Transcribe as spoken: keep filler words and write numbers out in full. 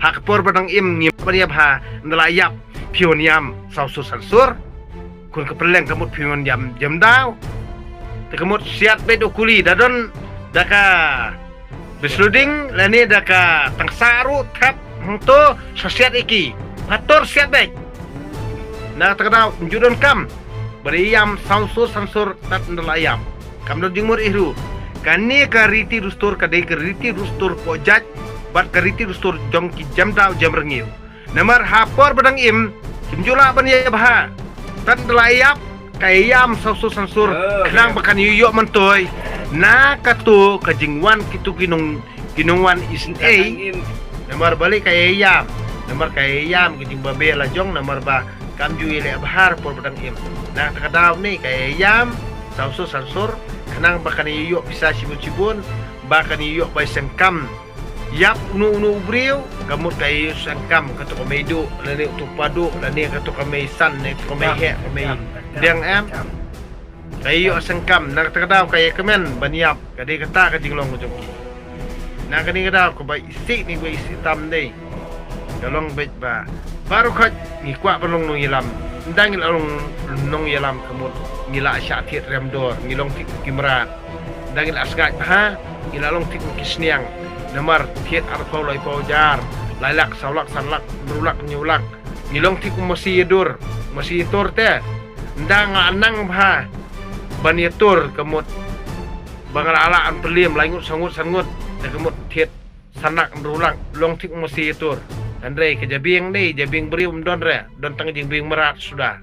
Ha ka por ba dang im ngim ban ïa bha, nda la ïap phi wan ïam saw sur san sur. Khun ka pylleng ka mut phi wan ïam jem daw. Te ka mut siat beit u kuli da don da ka bisluding lane da ka tangsa ruh thep hangto sa siat iki. Phator siat beit. Na kata ka daw nju don kam ba dei ïam saw sur san sur tat nda la ïam. Kam don jingmut ih ruh. Kane ka riti dustur ka dei ka riti dustur pojaj bad ka riti dustur jong ki jem daw jem rngiew. Namar ha por ba dang im kim ju lah ban ïa bha. Tat nda la ïap ka ïam saw sur san sur. Khnang ba kan ïoh ïoh myntoi na kato ka jingwan kitu ki nong ki nongwan isynei. Namar balei ka ïam? Namar ka ïam ka jingbabe la jong namar ba kam ju ïaleh bha por ba dang im. Na kata ka daw ne ka ïam saw sur san sur khnang ba kan ïoh pisa shibun shibun ba kan ïoh bai seng kam. Ïap uno uno u briew ka mut ka ïoh seng kam, kato ka mei duh lane uto pa duh lane kato ka mei san ne kato ka mei heh ka mei deng em. Ka ïoh seng kam na kata ka daw ka ïa kmen ban ïap. Ka dei kata ka jinglong ka jong ki. Na kane ka daw kaba isih ni ba isih tam dei ka long beit ba baroh khoit ngi kwah ban long nongïalam. Nda ngi la long nongïalam ka mut ngi la shah thied rem dor, ngi long thied ki mrad. Nda ngi la sngaid bha ngi la long thied ki sniang. Namar thied arphew laiphew hajar, lai lak, saw lak, san lak, hynriew lak, hynñiew lak. Ngi long thied masi ïa dur, masi ïa tur te. Nda nga nang bha ban ïa tur ka mut ba nga la lah ban pynliem lai ngut, saw ngut, san ngut. Te ka mut thied san lak, hynriew lak, long thied masi ïa tur. Hynrei ka jabieng dei jabieng briew ym don re, don tang jingbieng mrad suda.